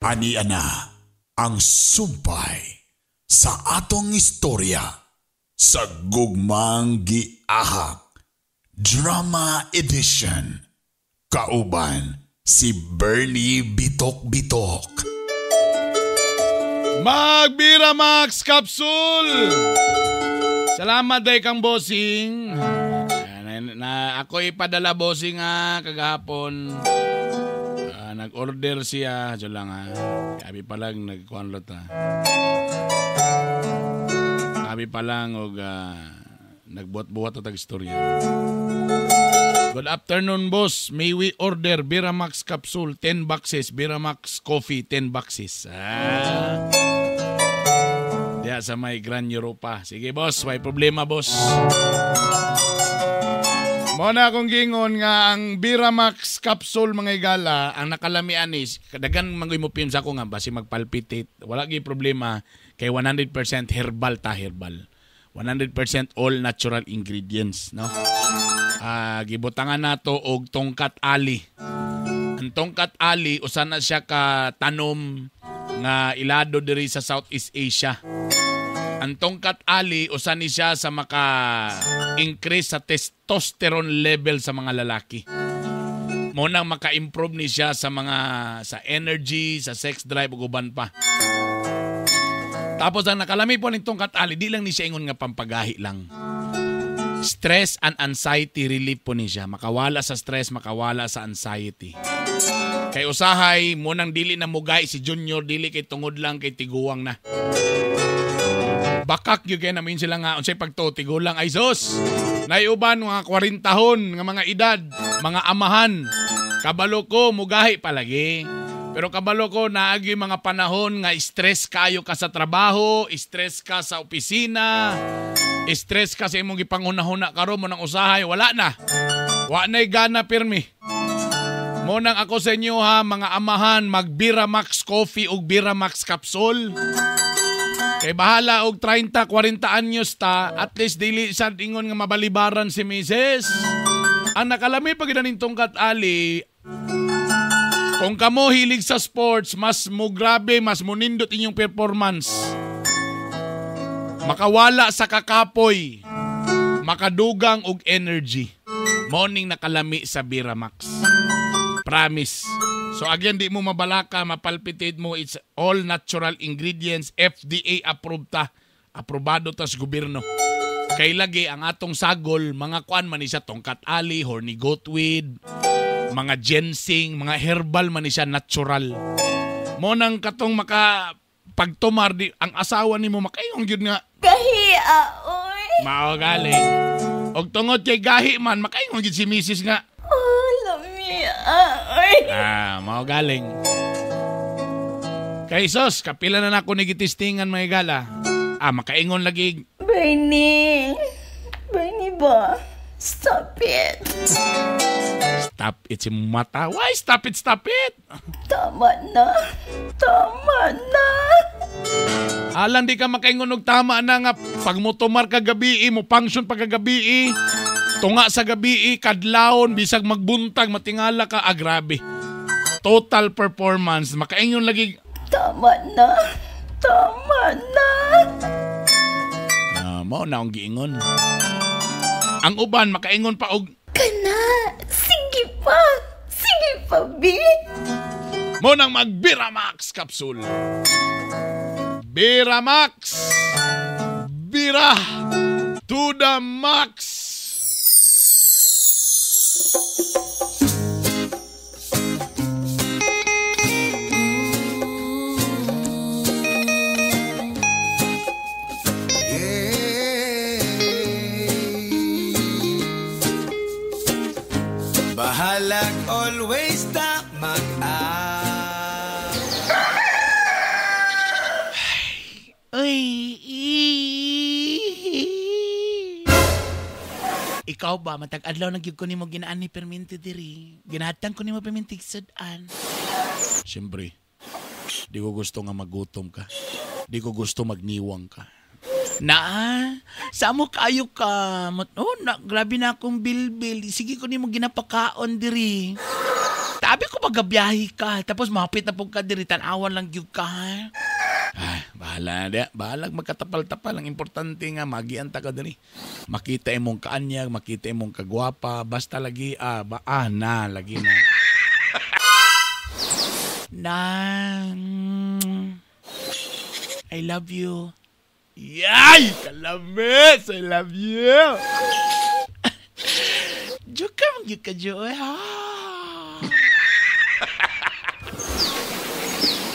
Ani ana ang sumpay sa atong istorya sa Gugmang Giahak Drama Edition. Kauban si Bernie Bitok Bitok. Magbira Max Capsule! Salamat day kang bossing. Na ako ipadala, bossing, ha, kagahapon. Nag-order siya. Diyan lang ha. Abi pa lang nagkuan lot ha. Abi pa lang og nagbuhat-buhat at istorya. Good afternoon, boss. May we order Biramax capsule 10 boxes, Biramax coffee 10 boxes. Ah. Diya sa may Grand Europa. Sige, boss, may problema, boss. Mo na akong gingon nga ang Biramax capsule, mga igala, ang nakalamian is dagan mangoy mo PM sa ako nga basi magpalpitate. Wala gyud problema kay 100% herbal ta, herbal. 100% all natural ingredients, no? Gibutangan nato og tongkat ali. Ang tongkat ali usa na siya ka tanom nga ilado diri sa Southeast Asia. Ang tongkat ali usa ni siya sa maka-increase sa testosterone level sa mga lalaki. Mo nang maka-improve ni siya sa mga sa energy, sa sex drive ug uban pa. Tapos ang nakalami po ning tongkat ali, di lang ni siya ingon nga pampagahi lang. Stress and anxiety relief po ni siya. Makawala sa stress, makawala sa anxiety. Kay usahay mo nang dili na mugay si Junior, dili kay tungod lang kay tiguang na. Bakak gyud kay namin sila nga unsay pagto tigulang ay sus. Naiuban mga 40 nga mga edad, mga amahan. Kabalo ko mugahi palagi. Pero kabalo ko naagi mga panahon nga stress kayo ka sa trabaho, stress ka sa opisina, stress ka sa imong gipanghuna-huna karon mo nang usahay wala na. Wa na'y gana pirmi. Mo nang ako sa inyo ha, mga amahan, mag Biramax coffee ug Biramax capsule. Kay bahala og 30, 40 anyos ta, at least dili sad ingon nga mabalibaran si Mrs. Ang nakalami pag ning tongkat ali, kung kamo hilig sa sports, mas mo grabe, mas munindot inyong performance. Makawala sa kakapoy, makadugang og energy. Morning nakalami sa Biramax. Promise. So again, di mo mabalaka, mapalpitate mo. It's all natural ingredients, FDA approved ta. Aprobado ta sa gobyerno. Kay lagi ang atong sagol, mga kuan man ni siya, tongkat ali, horny goatweed, mga ginseng, mga herbal man ni siya, natural. Mo nang katong maka pagtumar di ang asawa nimo makaingon gyud nga Gahia, oy. Mao galing. Og tungod kay gahi man makaingon gyud si misis nga Oh, lamia, oy. Ah, mao galing. Kay sos, kapila na nako ni gitistingan, mga igala. Ah, makaingon lagi. Bernie. Bernie ba? Stop it. Stop it si mata. Why stop it, stop it? Tama na. Tama na. Alang di ka makaingon og tama na nga pag mo tumar kagabi, mo function pa kagabi, tunga sa gabi, kadlawon, bisag magbuntag, matingala ka, ah, grabe. Total performance, makaingon lagi. Tama na. Tama na. Ah, mao na ang giingon. Ang uban makaingon pa og Kana. Sige pa. Sige pa, B. Mo nang mag Biramax capsule. Biramax. Bira to the max. Bahalag always ta mag Uy, ikaw ba, matag adlaw na gyud ko nimo ginaan ni perminti diri. Ginhatang ko nimo perminti sudan. Siyempre, di ko gusto nga magutom ka. Di ko gusto magniwang ka. Na, sa mo kayo ka. Oh, na, grabe na akong bilbil. Sige ko nimo ginapakaon diri. Sabi ko pagabiyahe ka, tapos mahapit na pug ka diri, tan-awan lang gyud ka, ha? Ay, bahala na. Bahala magkatapal-tapal. Ang importante nga, magian ta ka diri. Makita imong kaanyag, makita imong kagwapa, basta lagi, na, lagi na. Nang, I love you. Yay! Kalamis! I love you! Joke ka, magyud ka, Joy, ha?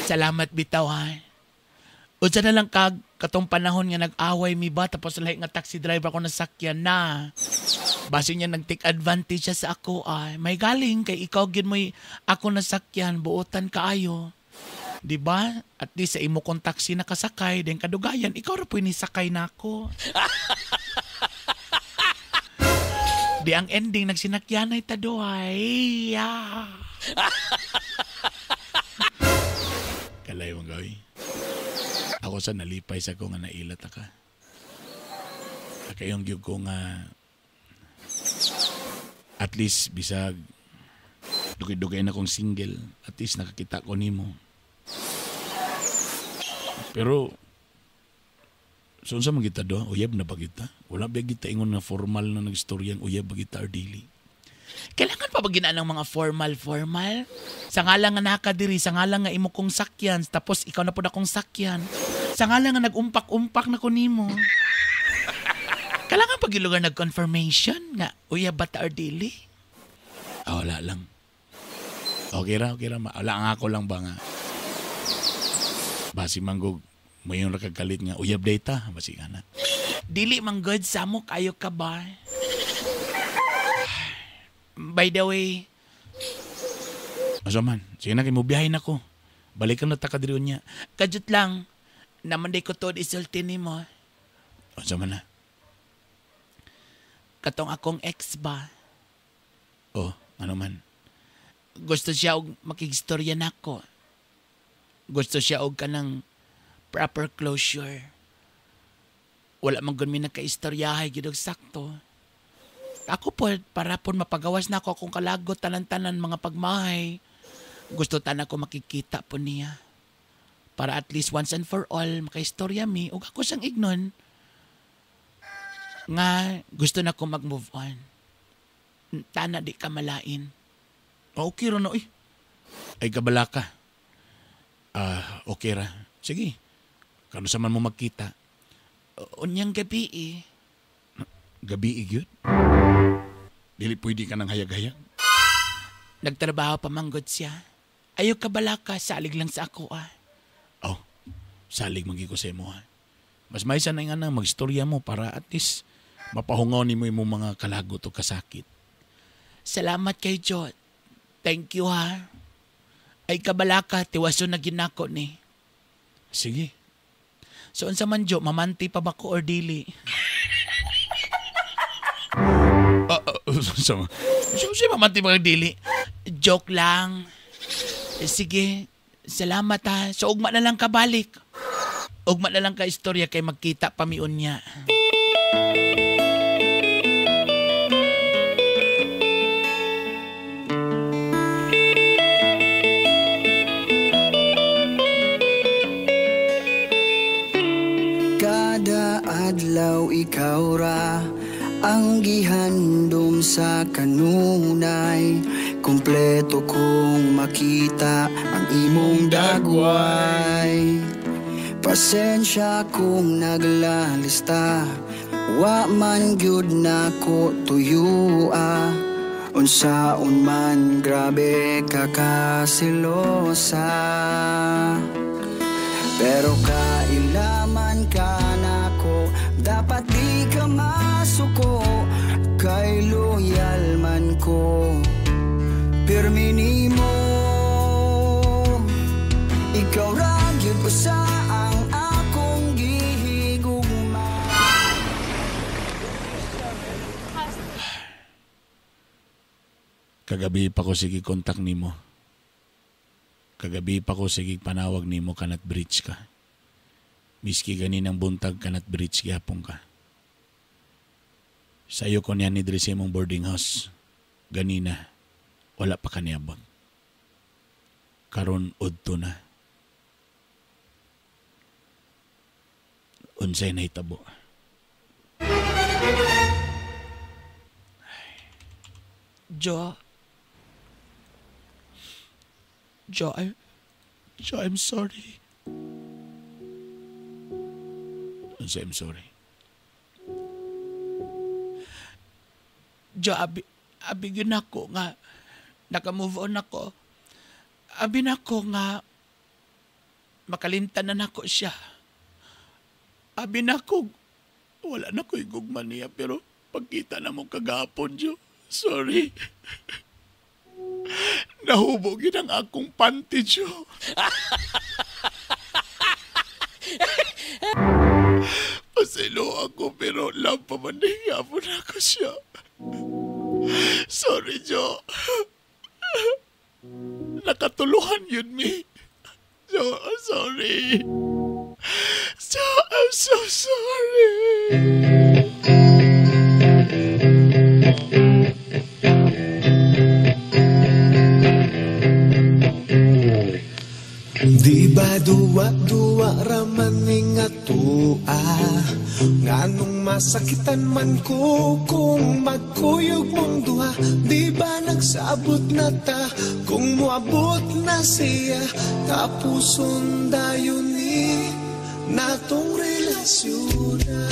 Salamat bitaw, ha? Unsa na lang kag katong panahon nga nag-away mi ba tapos lahi nga taxi driver ko nasakyan na. Base niya nag-take advantage siya sa ako ay may galing kay ikaw gyud mo'y ako nasakyan buotan kaayo. Di ba? At least sa imo kong taxi nakasakay then kadugayan ikaw ra puy nisakay nako. Di ang ending nagsinakyanay ta duhay. Yeah. Kalay mong gawin. Ako sa nalipay sa ko nga nailat ka. Kayong gyud ko nga at least bisag dugay-dugay na kong single, at least nakakita ko nimo. Pero so unsa man kita do? Uyab na ba kita? Wala ba kita ingon nga formal na nagstoryang uyab ba kita or dili? Kailangan pa ba ginaan ng mga formal-formal? Sa nga lang nga nakadiri, sa nga lang nga imo kong sakyan, tapos ikaw na po na kong sakyan. Sa nga lang nga nag-umpak-umpak na ko nimo. Kailangan pa gilugar nag-confirmation nga, uyab ba ta or dili? Ah, wala lang. Okay ra, okay ra. Wala nga ako lang ba nga. Basi manggog, mayon ra kagalit nga, uyab data, basi nga na. Dili man good, samo kayo ka ba? By the way, asa man, sige na kay mobiyahe na ko. Balikan na ta ka diri unya. Kajut lang, naman day ko tuod isulti nimo. Asa man na? Katong akong ex ba? Oh, ano man? Gusto siya og makigstorya nako. Gusto siya og kanang proper closure. Wala man gud mi nakaistoryahay gyud og sakto. Ako po, para po mapagawas na ako akong kalagot, tanan-tanan, mga pagmahay. Gusto tan ako makikita po niya. Para at least once and for all, makaistorya mi, ug ako siyang ignon, nga gusto na ko mag-move on. Tana di ka malain. Okay ra na, uy. Ay, kabala ka. Okay ra. Sige. Kano sa man mo magkita? Unyang gabi eh. Gabi eh, gyud? Dili pwede ka ng hayag-hayag. Nagtrabaho pa manggod siya. Ayaw ka bala ka, salig lang sa ako ah. Oh, salig magi ko sa imo ah. Mas may sanay nga na magstorya mo para at least mapahungaw nimo imong mga kalagot o kasakit. Salamat kay Jot. Thank you ha. Ay kabalaka, tiwaso na ginako ni. Sige. So unsa man Jo, mamanti pa ba ko or dili? So, mamanti pa kag dili? Joke lang. Sige, salamat ha. So ugma na lang ka balik. Ugma na lang ka istorya kay magkita pa mi unya. Kada adlaw ikaw ra ang gihandom sa kanunay. Kompleto kong makita ang imong dagway. Pasensya kung naglalista, wa man gyud nako tuyua. Unsaon man grabe ka kasilosa. Pero kailaman ka nako, dapat di ka masuko. Kay loyal man ko, pirmi nimo. Ikaw ra gyud usa ang akong gihigugma. Kagabi pa ko sige kontak nimo. Kagabi pa ko sige panawag nimo kanat bridge ka. Miski ganinang buntag kanat bridge gyapon ka. Sayo ko niya ni diri sa imong boarding house. Ganina, wala pa ka niabot. Karon udto na. Unsay nahitabo? Jo, I'm sorry. Unsay I'm sorry? Jo, abi gyud nako nga naka-move on ako. Abi nako nga makalimtan na nako siya. Abi nako wala na ko'y gugma niya pero pagkita na mo kagapon, Jo. Sorry. Nahubog yun ang akong panty, Jo. Pasilo ako pero love pa man nahiyapon ako siya. Sorry, Jo. Nakatuluhan yun, mi. Jo, sorry. So, I'm so sorry. Di ba duwa-duwa raman ni nga tua? Nganong masakitan man ko kung magkuyog mong duha? Di ba nagsabot na ta kung moabot na siya? Tapuson dayon ni natong relasyon na.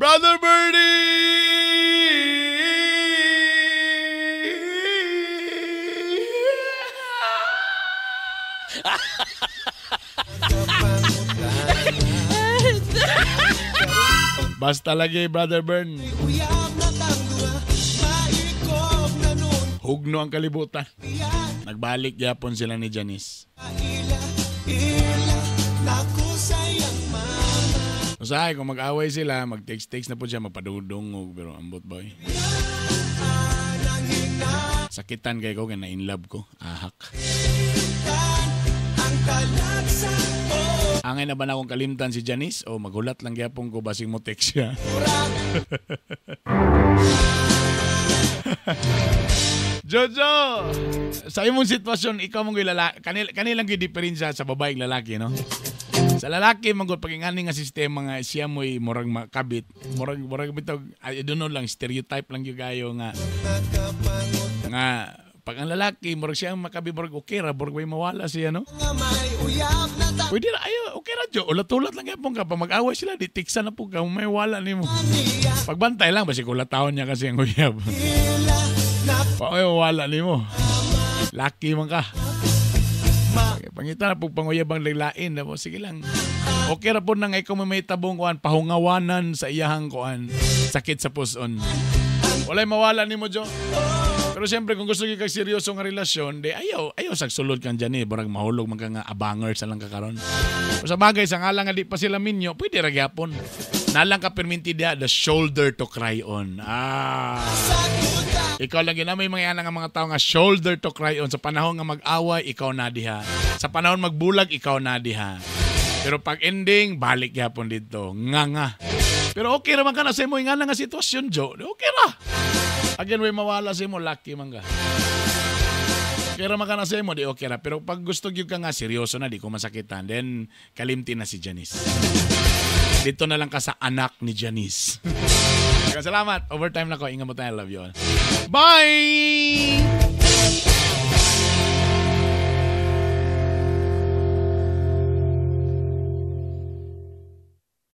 Brother Birdie! Basta lagi, Brother Bern. Hugno ang kalibutan. Nagbalik yapon sila ni Janice. Usahay, kung mag-away sila, mag-text-text na po siya, magpadudungog, pero ambot boy. Sakitan kay ko, kaya na-in love ko. Ahak. Angay na ba na akong kalimtan si Janice? O magulat lang gyapon ko basing mo text siya. Jojo! Sa imong sitwasyon, ikaw mong lalaki. Kanilang diferensya sa babaeng lalaki, no? Sa lalaki, manggod pag-ingani nga sistema nga siya mo'y murag makabit. Murag bitaw, I don't know lang, stereotype lang yung kayo nga. Nga, pag ang lalaki, murag siya ang makabit, murag okay ra, murag may mawala siya, no? Pwede ra, ayo, okay ra, Jo. Ulat-ulat lang yapon ka. Pag mag-away sila, di tiksa na po ka, may wala ni mo. Pagbantay lang, basi kulatahon niya kasi ang uyab. Pag may mawala ni mo. Lucky man ka. Pangita na po panguyab ang laglain. Sige lang. Okay ra po nang ikaw may tabong kuan, pahungawanan sa iyahang kuan, sakit sa puson. Walay mawala ni mo, Jo. Pero siyempre, kung gusto kag seryoso nga relasyon, di ayaw sagsulod kang dyan eh. Barang mahulog man ka nga abanger sa lang kakaron. O sa bagay, sa nga lang nga di pa sila minyo, pwede ra gyapon. Nalang ka perminti diya, the shoulder to cry on. Ah. Ikaw lang yun, may mga yan nga mga tao nga shoulder to cry on. Sa panahon nga mag-away, ikaw na diha. Sa panahon magbulag, ikaw na diha. Pero pag ending, balik gyapon dito. Nga nga. Pero okay ra man ka na sa imo nga nga sitwasyon, Jo. Okay ra. Again, way mawala sa imo, lucky man ka. Okay ra man ka na sa imo, di okay ra. Pero pag gusto gyud ka nga, seryoso na, di ko masakitan. Then, kalimti na si Janice. Dito na lang ka sa anak ni Janice. Salamat. Overtime na ko. Ingat mo tayo. I love you all. Bye!